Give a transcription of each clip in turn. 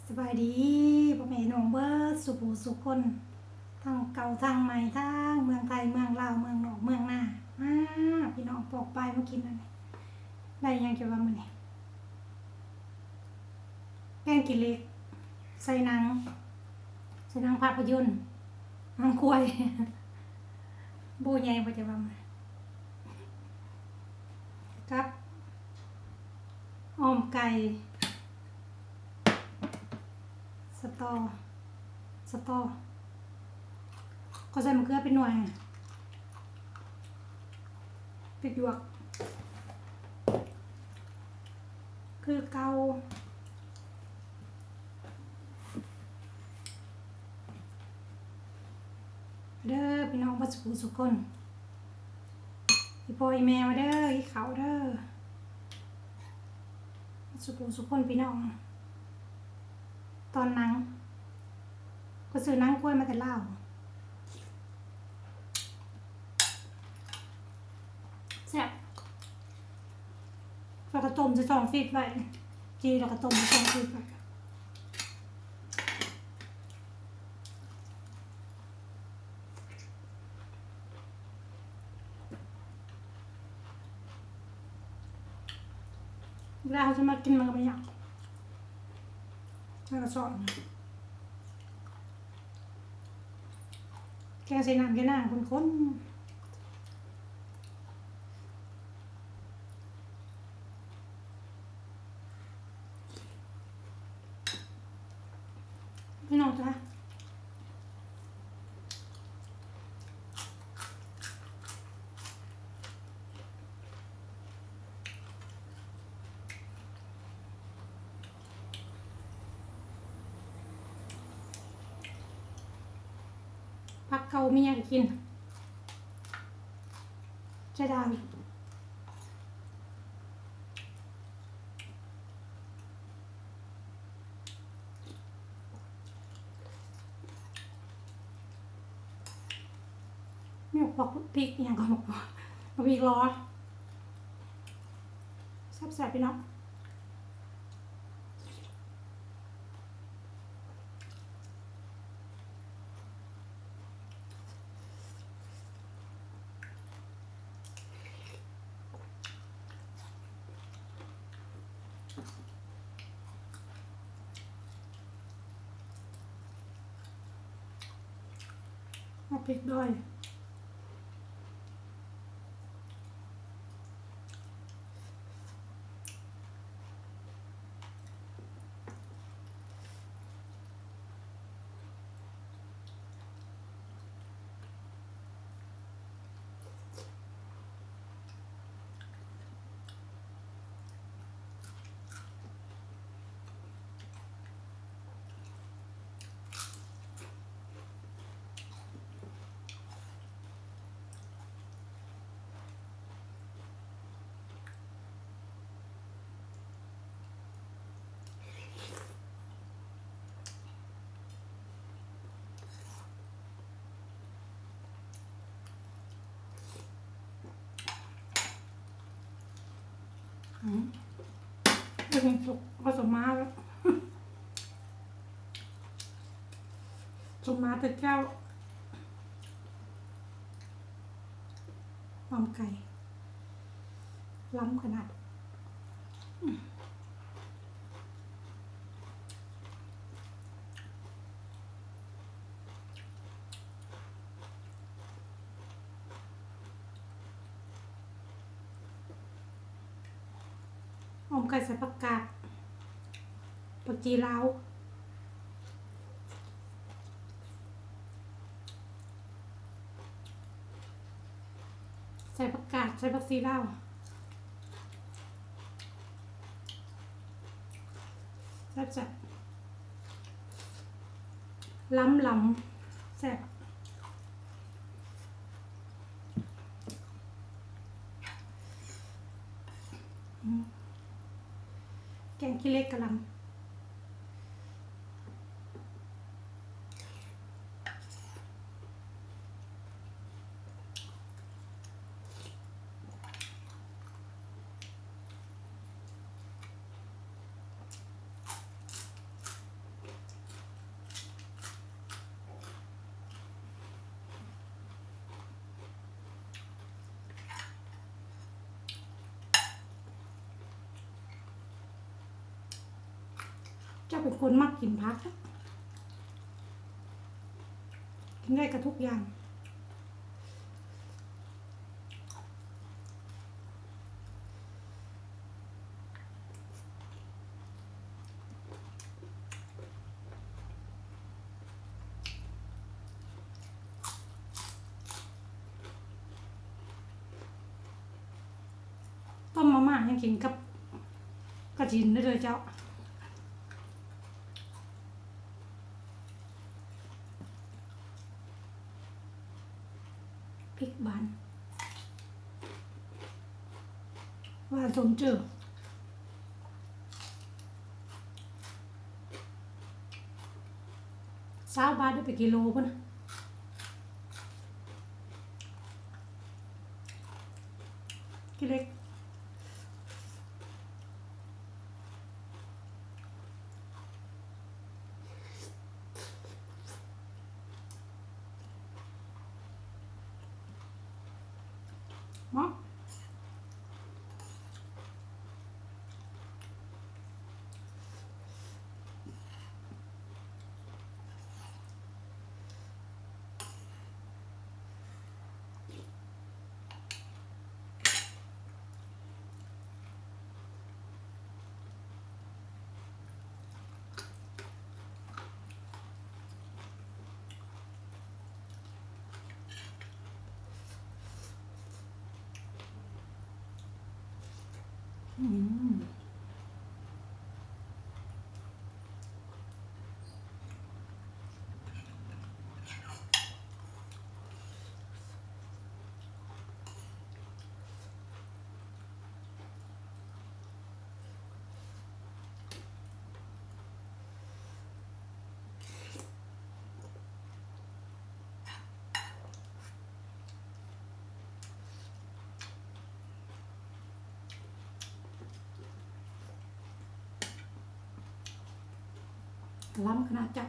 ສະບາຍດີພໍ່ແມ່ນ້ອງເບິດສູ່ຜູ້ສູ່ຄົນ ທັງເກົ່າທັງໃໝ່ ທັງເມືອງໄທ ເມືອງລາວ ເມືອງນອກເມືອງນາ ມາພີ່ນ້ອງ ປອກປາຍມາກິນອັນນີ້ ໄດ້ຫຍັງຈະວ່າມື້ນີ້ ແກງຂີ້ເຫຼັກ ໃສ່ໜັງ ໃສ່ໜັງພາບພະຍົນ ໜັງຄວາຍ ໂບໃຫຍ່ບໍ່ຈະວ່າ ກັບ ອ້ອມໄກ່ ສະຕໍ ສະຕໍ ກໍໃສ່ມະເຂືອເປັນໜ່ວຍ ເປັນຫຍວກ ຄືເກົ່າ ເດີພີ່ນ້ອງເບິດສູ່ຜູ້ສູ່ຄົນ ອີ່ພໍ່ອີ່ແມ່ມາເດີ ກິນເຂົ້າເດີ ສູ່ຜູ້ສູ່ຄົນພີ່ນ້ອງ ຕອນໜັງ ກໍຊື້ໜັງຄວາຍມາແຕ່ລາວ ແຊບ ແລ້ວກໍຕົ້ມໃສ່ຊ່ອງຟຣີດໄວ້ ຈີ່ແລ້ວກໍຕົ້ມໃສ່ຊ່ອງຟຣີດໄວ້ ເວລາເຮົາຊິມາກິນມັນກໍບໍ່ຍາກ ແລ້ວກໍຊອກ ແກງໃສ່ນ້ຳຢານາງຂຸ້ນໆ ພີ່ນ້ອງຈ້າ ຜັກເກົ່າມີຫຍັງກິນ ເສຍດາຍ ມີບັກ ບັກພິກອີ່ຫຍັງກໍ ບັກພິກລໍ ແຊບໆ ພີ່ນ້ອງ. ເອົາພິກດ້ອຍ. ອືມ ເປັນສຸກ ບໍ່ສົມມາແລ້ວ ສົມມາແຕ່ເຈົ້າ ຫອມໄກ່ ລ້ຳຂະໜາດ. ອອມໄກ່ໃສ່ຜັກກາດ ຜັກຊີລາວ ໃສ່ຜັກກາດ ໃສ່ຜັກຊີລາວ ແຊບໆ ລ້ຳໆ ແຊບ. ອືມ ແກງຂີ້ເຫຼັກກະລ່ຳ. ອ ເຈົ້າເປັນຄົນມັກກິນຜັກ ກິນໄດ້ກັບທຸກຢ່າງ. ຕົ້ມມາມ່າຍັງກິນກັບກະຖິນໄດ້ເດີເຈົ້າ. ພິກຫວານ ຫວານສົມຈື່. ຊາວບາດໄດ້ເປັນກິໂລພຸ້ນ. ກິເລັກ ເນາະ. ອືມ. ລ້ຳຂະໜາດເຈົ້າ.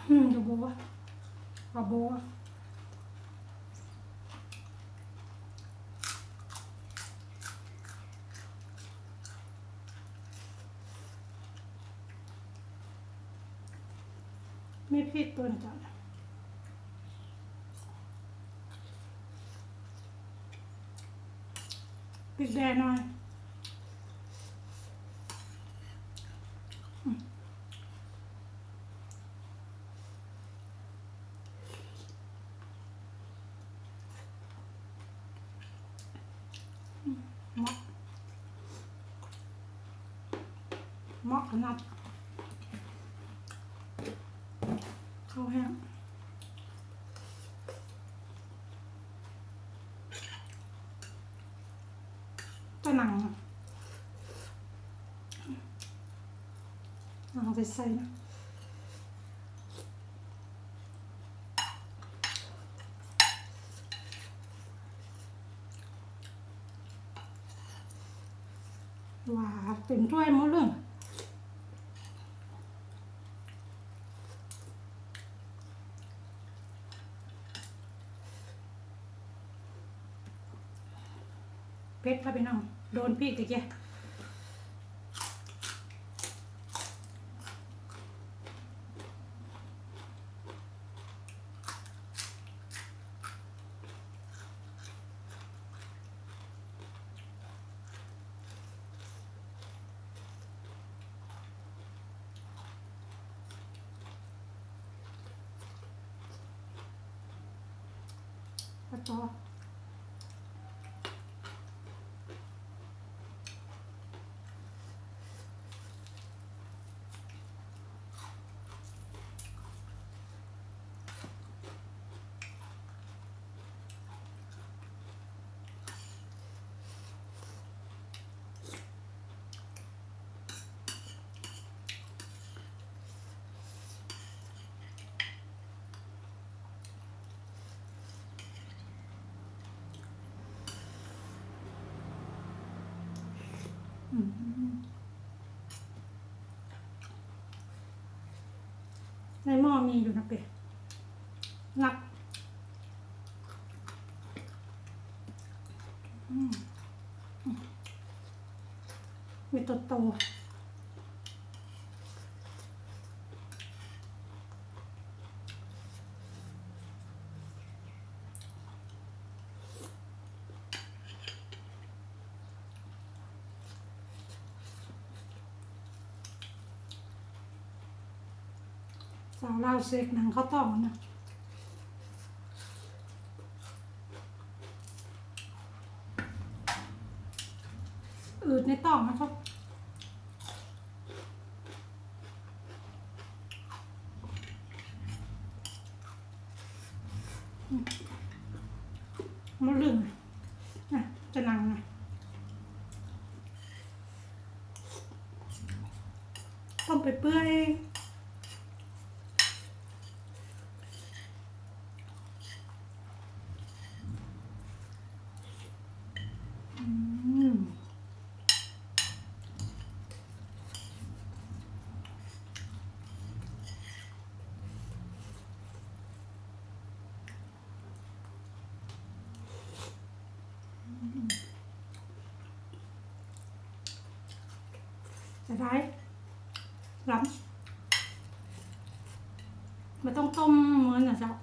ອືມ ກະບົວ ກະບົວ. ມີພິກຕົວນີ້ເຈົ້າ ພິກແດ່ໜ້ອຍ. ເໝາະ ເໝາະຂະໜາດ ເຂົ້າແຫ້ງ ຕະໜັງ ໜັງໃສໆ ນະ. ວ້າ ເຕັມຖ້ວຍໝົດເລີຍ. ເຜັດ ພໍ່ພີ່ນ້ອງ ໂດນພິກຕະກີ້. ແລ້ວກໍ ອືມ ໃນໝໍ້ມີຢູ່ນະເປ້ ນັບ. ອືມ ມີໂຕໂຕ. ສາວລາວເຊັກໜັງເຂົ້າຕ້ອງນະ ອືດໃນຕ້ອງນະ ບໍ່ລຶ້ງ ນະ ຈະນັ່ງນະ ຕົ້ມໄປເປື່ອຍ. ອືມ ຈະໄດ້ ລຳ ບໍ່ຕ້ອງຕົ້ມເມີນນະເຈົ້າ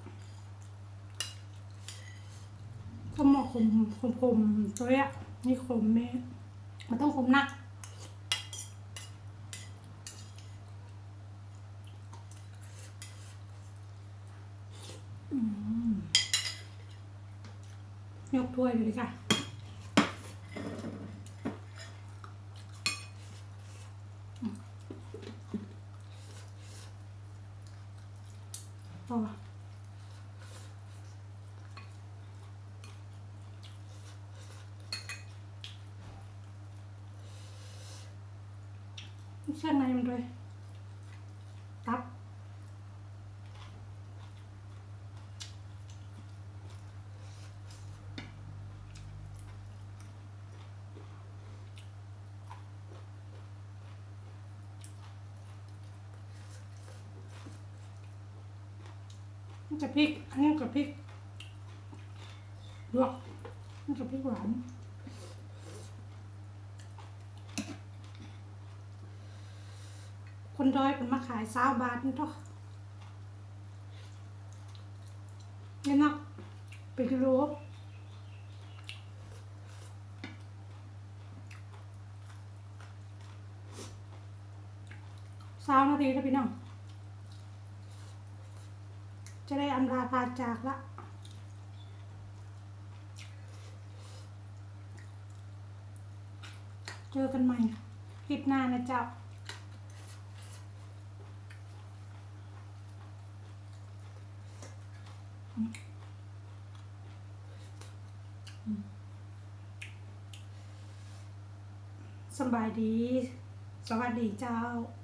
ຕົ້ມໝໍ້ຂົມ ຂົມໆ ໂຕຍະ ມີຂົມ ມີ ບໍ່ຕ້ອງຂົມໜັກ. ອືມ ຍົກຖ້ວຍເລີຍຈ້ະ ພໍ ເຄື່ອງໃນມັນດ້ວຍ ຕັບ ມັນກະພິກ ອັນນີ້ກະພິກ ລວກ ມັນກະພິກຫວານ ຄົນດອຍເພິ່ນມາຂາຍຊາວບາດນີ້ເນາະ ນີ້ເນາະ ເປັນກິໂລ. ຊາວນາທີແລ້ວພີ່ນ້ອງ ຈະໄດ້ອຳລາພາຈາກລະ ເຈີກັນໃໝ່ຄລິບໜ້ານະເຈົ້າ. ສະບາຍດີ ສະຫວັດດີເຈົ້າ.